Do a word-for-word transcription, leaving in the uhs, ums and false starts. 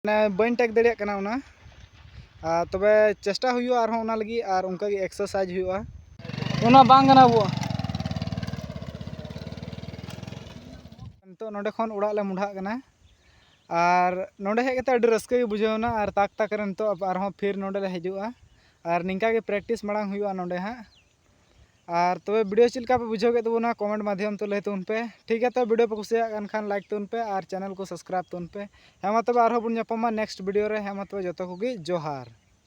ᱢᱟᱱᱮ ᱵᱟᱹᱧ ᱴᱮᱠ ᱫᱟᱲᱮᱭᱟᱜ ᱠᱟᱱᱟ ᱚᱱᱟ᱾ ᱟᱨ ᱛᱚᱵᱮ ᱪᱮᱥᱴᱟ ᱦᱩᱭᱩᱜᱼᱟ ᱟᱨᱦᱚᱸ ᱚᱱᱟ ᱞᱟᱹᱜᱤᱫ, ᱟᱨ ᱚᱱᱠᱟᱜᱮ ᱮᱠᱥᱟᱨᱥᱟᱭᱤᱡᱽ ᱦᱩᱭᱩᱜᱼᱟ᱾ ᱚᱱᱟ ᱵᱟᱝ ᱠᱟᱱᱟ ᱟᱵᱚᱣᱟᱜ᱾ ᱱᱤᱛᱚᱜ ᱱᱚᱸᱰᱮ ᱠᱷᱚᱱ ᱚᱲᱟᱜ ᱞᱮ ᱢᱚᱸᱰᱷᱟᱜ ᱠᱟᱱᱟ᱾ ᱟᱨ ᱱᱚᱸᱰᱮ ᱦᱮᱡ ᱠᱟᱛᱮ ᱟᱹᱰᱤ ᱨᱟᱹᱥᱠᱟᱹ ᱜᱮ ᱵᱩᱡᱷᱟᱹᱣ ᱮᱱᱟ᱾ ᱟᱨ ᱛᱟᱠ ᱛᱟᱠ ᱨᱮ ᱱᱤᱛᱚᱜ ᱟᱨᱦᱚᱸ ᱯᱷᱤᱨ ᱱᱚᱸᱰᱮ ᱞᱮ ᱦᱤᱡᱩᱜᱼᱟ᱾ ᱟᱨ ᱱᱤᱝᱠᱟ ᱜᱮ ᱯᱨᱮᱠᱴᱤᱥ ᱢᱟᱲᱟᱝ ᱦᱩᱭᱩᱜᱼᱟ ᱱᱚᱸᱰᱮ ᱦᱟᱸᱜ᱾ ᱟᱨ ᱛᱚᱵᱮ ᱵᱷᱤᱰᱤᱭᱳ ᱪᱮᱫ ᱞᱮᱠᱟ ᱯᱮ ᱵᱩᱡᱷᱟᱹᱣ ᱠᱮᱫ ᱛᱟᱵᱚᱱᱟ, ᱠᱚᱢᱮᱱᱴ ᱢᱟᱫᱽᱫᱷᱚᱢ ᱛᱮ ᱞᱟᱹᱭ ᱛᱟᱵᱚᱱ ᱯᱮ᱾ ᱴᱷᱤᱠ ᱜᱮᱭᱟ, ᱛᱚᱵᱮ ᱵᱷᱤᱰᱤᱭᱳ ᱯᱮ ᱠᱩᱥᱤᱭᱟᱜ ᱠᱟᱱ ᱠᱷᱟᱱ ᱞᱟᱭᱤᱠ ᱛᱟᱵᱚᱱ ᱯᱮ ᱟᱨ ᱪᱮᱱᱮᱞ ᱠᱚ ᱥᱟᱵᱥᱠᱨᱟᱭᱤᱵᱽ ᱛᱟᱵᱚᱱ ᱯᱮ᱾ ᱦᱮᱸ ᱢᱟ ᱛᱚᱵᱮ ᱟᱨᱦᱚᱸ ᱵᱚᱱ ᱧᱟᱯᱟᱢᱟ ᱱᱮᱠᱥᱴ ᱵᱷᱤᱰᱤᱭᱳ ᱨᱮ᱾ ᱦᱮᱸ ᱢᱟ ᱛᱚᱵᱮ ᱡᱚᱛᱚ ᱠᱚᱜᱮ ᱡᱚᱦᱟᱨ᱾